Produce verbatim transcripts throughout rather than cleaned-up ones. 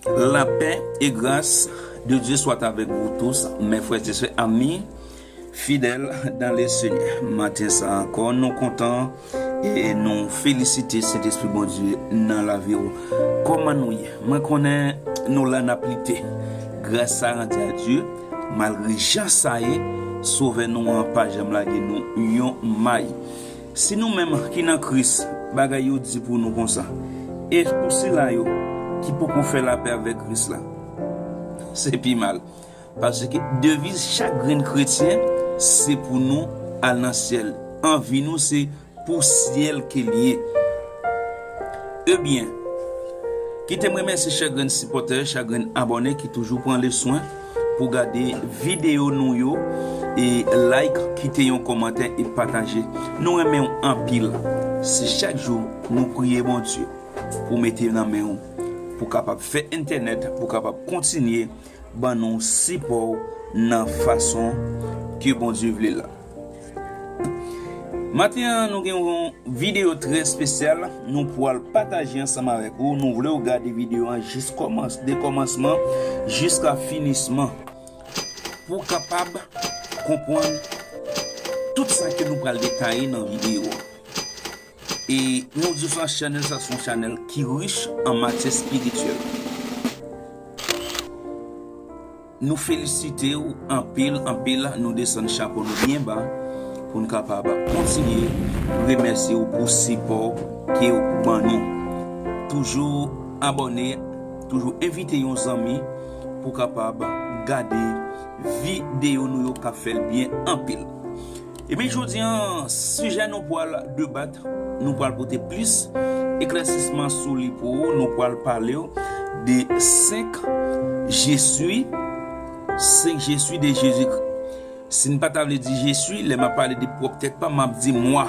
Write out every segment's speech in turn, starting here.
La paix et grâce de Dieu soit avec vous tous, mes frères et sœurs, amis fidèles dans le Seigneur. Maten sa ankò, nou kontan e nou felisite Sentespri Bondye nan lavi w. Kòman nou ye? Mwen konnen nou la n ap lite. Gras sa randi a Dye, malgre jan sa ye, Sovè nou an pa janm lage nou yon may. Si nou menm ki nan Kris, bagay yo di pou nou konsa, e pou sila yo ki poko fè lapè avèk Kris la, se pi mal. Paske deviz chak grenn kretyen, se pou nou al nan syèl. Anvi nou, se pou syèl ke l ye. Ebyen, kite m remèsye chak grenn sipòtè, chak grenn abòne ki toujou pran le swen pou gade videyo nou yo, e like, kite yon kòmantè e pataje. Nou renmen w anpil. Se chak jou nou priye Bondye pou mete nan men w, pou kapab fè entènèt, pou kapab kontinye ban nou sipò nan fason ke Bondye vle la. Maten an, nou gen yon videyo trè espesyal nou pral pataje ansanm avèk ou. Nou vle w gade videyo an jis kòmans-, de kòmansman jiska finisman pou w kapab konprann tout sa ke nou pral detaye nan videyo an. E nou di sa, chanèl sa se yon chanèl ki rich an matyè espirityèl. Nou felisite w anpil, anpil. Nou desann chapo nou byen ba pou n kapab kontinye remèsye w pou sipò ke w ban nou. Toujou abòne, toujou envite yon zanmi pou kapab gade videyo nou yo k ap fè l byen anpil. Ebyen, jodi an, sijè nou pral debat, nou pral pote plis eklèsisman sou li pou ou. Nou pral pale w de senk je suis, senk je suis de Jésus-Christ. Si n pa ta vle di je suis, lè m ap pale de pwòp tèt pa m, m ap di moi,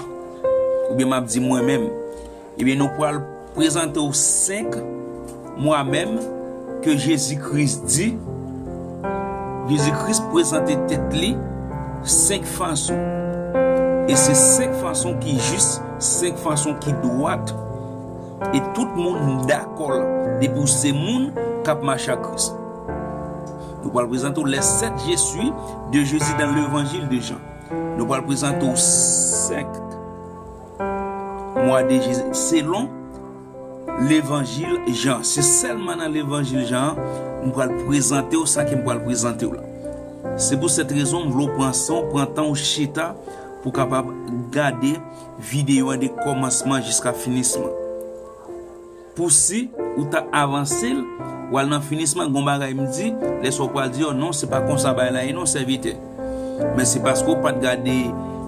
oubyen m ap di mwen menm. Ebyen, nou pral prezante w senk moi menm ke Jezi Kris di. Jezi Kris prezante tèt li senk fason. E se senk fason ki jis, senk fason ki dwat. E tout moun dakò l, depi w se moun k ap mache ak Kris. Nou pral prezante w les sept je suis de Jésus dans l'Évangile de Jean. Nou pral prezante w senk moi de Jezi selon Levanjil Jan. Se sèlman nan Levanjil Jan an m pral prezante w sa ke m pral prezante w la. Se pou sèt rezon m vle w pran san w, pran tan w chita pou w kapab gade videyo an de kòmansman jiska finisman. Pou si ou ta avanse l, w al nan finisman, gon bagay m di, lè sa w pral di, "Oh non, se pa konsa bagay la ye non, sèvitè." Men se paske w pa t gade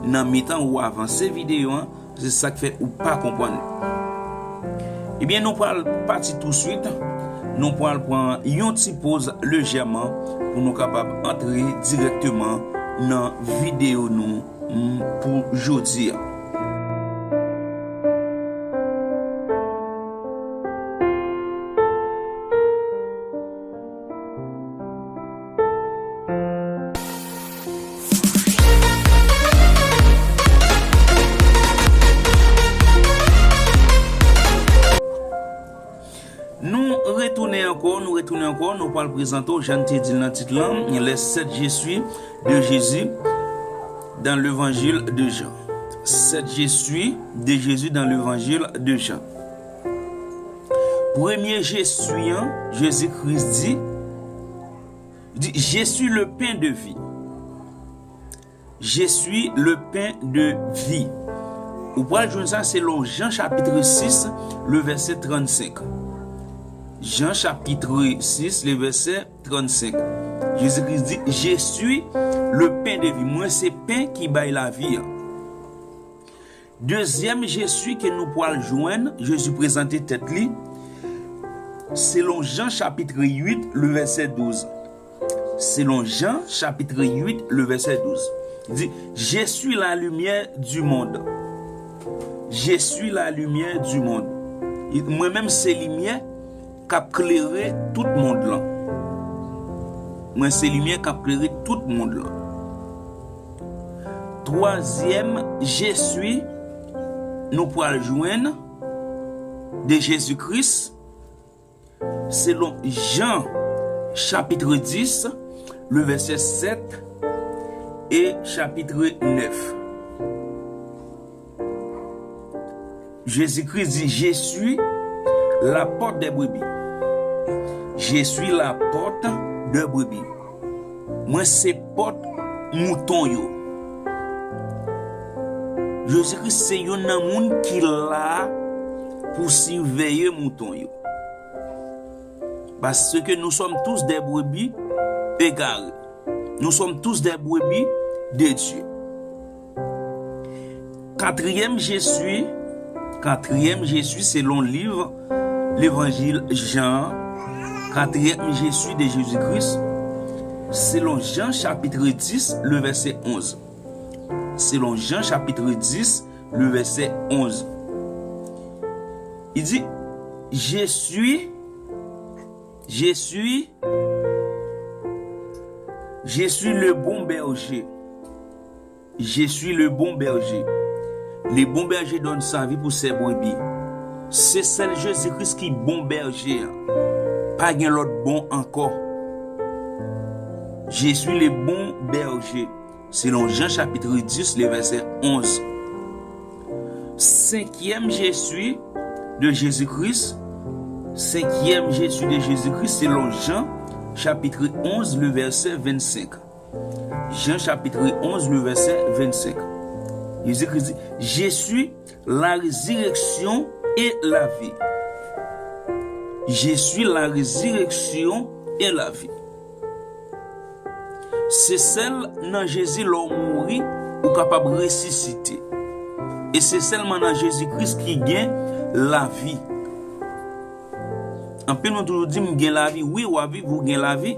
nan mitan, ou avanse videyo an, se sa k fè ou pa konprann li. Ebyen, nou pral pati touswit, nou pral pran yon ti poz lejèman pou nou kapab antre dirèkteman nan videyo nou m, pou jodi a. Nou retounen ankò, nou retounen ankò, nou pral prezante w, jan n te di l nan tit lan, les sept je suis de Jésus dans l'Évangile de Jean. Sept je suis de Jésus dans l'Évangile de Jean. Premye je suis an, Jezi Kris di, di, "Je suis le pain de vie." "Je suis le pain de vie." Ou pral jwenn sa selon Jan chapit sis, le vèsè trannsenk. Jan chapit sis, le vèsè trannsenk. Jezi Kris di, "Je suis le pain de vie." Mwen se pen ki bay lavi an. Dezyèm je suis ke nou pral jwenn, Jezi prezante tèt li, selon Jan chapit uit, le vèsè douz. Selon Jan chapit uit, le vèsè douz. Li di, "Je suis la lumière du monde." "Je suis la lumière du monde." Mwen menm se limyè k ap klere tout mond lan. Mwen se limyè k ap klere tout mond lan. Twazyèm je suis nou pral jwenn de Jezi Kris, Selon Jan, chapitre dix, le verset sept et chapitre neuf. Jésus-Christ dit, je suis la porte des brebis. Je suis la porte des brebis. Mwen se pòt mouton yo. Jezikri se youn nan moun ki la pou siveye mouton yo. Parce que nous sommes tous des brebis égarées. Nous sommes tous des brebis de Dieu. Katriyèm Jezi, katriyèm Jezi selon liv Levanjil Jan, katriyèm Jezi de Jezikri, selon Jan chapitre dix, le verset onze. Selon Jan chapitre dix, le verset onze. Il dit, je suis, je suis, je suis le bon berger. Je suis le bon berger. Le bon berger donne sa vie pour ses brebis. Se sèl Jezikri ki bon bèje a. Pa gen lòt bon ankò. Je suis le bon berger. Selon Jan chapitre dix, le verset onze. Cinquième je suis de Jésus-Christ. Cinquième je suis de Jésus-Christ, selon Jan chapitre onze, le verset vingt-cinq. Jan chapitre onze, le verset vingt-cinq. Jezikri di, je suis la résurrection et la vie. Je suis la résurrection et la vie. Se sèl nan Jezi lè w mouri, ou kapab resisite. E se sèlman nan Jezikri ki gen lavi. Anpil moun toujou di, "M gen lavi." Wi, w ap viv, ou gen lavi.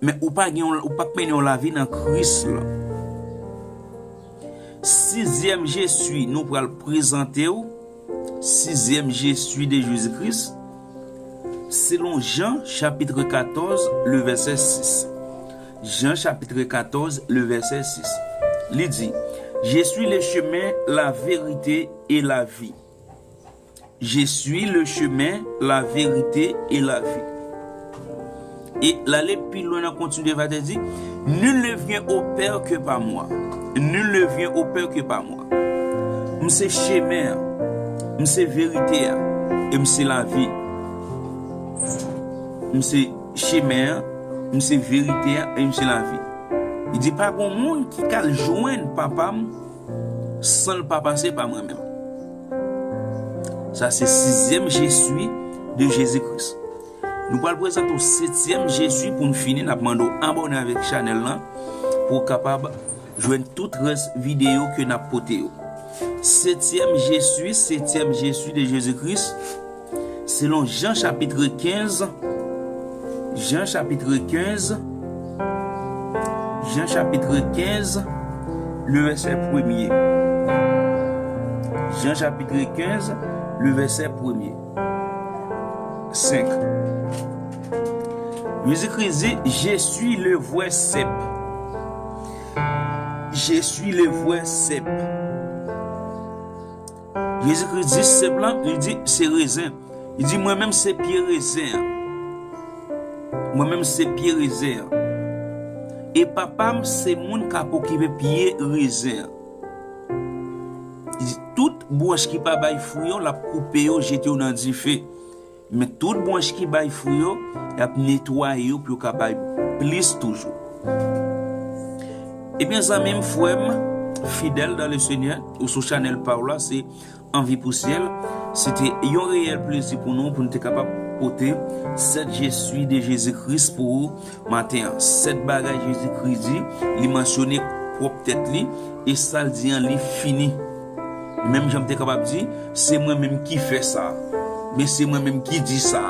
Men ou pa gen, ou pa k mennen yon lavi nan Kris la. Sizyèm Jezi nou pral prezante w. Sizyèm Jezi de Jezikri. Selon Jan chapitre quatorze, le verset six. Jan chapitre quatorze, le verset six. Li di, je suis le chemin, la vérité et la vie. Je suis le chemin, la vérité et la vie. E l ale pi lwen nan kontinye, va te di, nul ne vient au Père que par moi. Nul ne vient au Père que par moi. M se chemen an, m se verite a, e m se lavi. M se chemen an, m se verite a, e m se lavi. Li di, pa gen moun ki ka al jwenn Papa m san l pa pase pa mwen menm. Sa se sizyèm Jezi de Jezikri. Nou pral prezante w setyèm Jezi pou n fini. N ap mande w abòne avèk chanèl lan pou w kapab jwenn tout rès videyo ke n ap pote yo. Setyèm Jezi, setyèm Jezi de Jezikri. Selon Jan chapitre quinze, Jan chapitre quinze, Jan chapitre quinze, le verset premier. Jan chapitre quinze, le verset premier. Cinq. Jezikri di, je suis le vrai cep. Je suis le vrai cep. Jezikri di sèp lan, li di se rezen. Li di, mwen menm se pye rezen an. Mwen menm se pye rezen an. E Papa m se moun k ap okipe pye rezen an. Li di, tout branch ki pa bay fwi yo, l ap koupe yo, jete yo nan dife. Men tout branch ki bay fwi yo, y ap netwaye yo pou yo ka bay plis toujou. Ebyen, zanmi m, frè m, fidèl dans le Seigneur, ou sou chanèl pa w la, se Anvi pou syèl. Se te yon reyèl plezi pou nou, pou nou te kapab pote sèt je suis de Jezikri pou ou maten an. Sèt bagay Jezikri di, li mansyone pwòp tèt li, e sa l di an, li fini. Menm jan m te kapab di, se mwen menm ki fè sa, men se mwen menm ki di sa.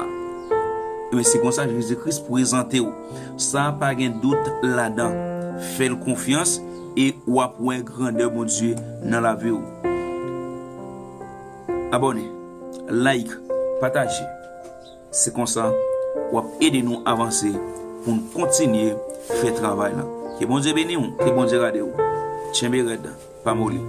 Ebyen, se konsa Jezikri prezante w. Sa pa gen dout ladan. Fè l konfyans e w ap wè grandè Bondye nan lavi w. Abòne, like, pataje. Se konsa w ap ede nou avanse pou n kontinye fè travay la. Ke Bondye beni w, ke Bondye gade w. Tchenbe rèd, pa moli.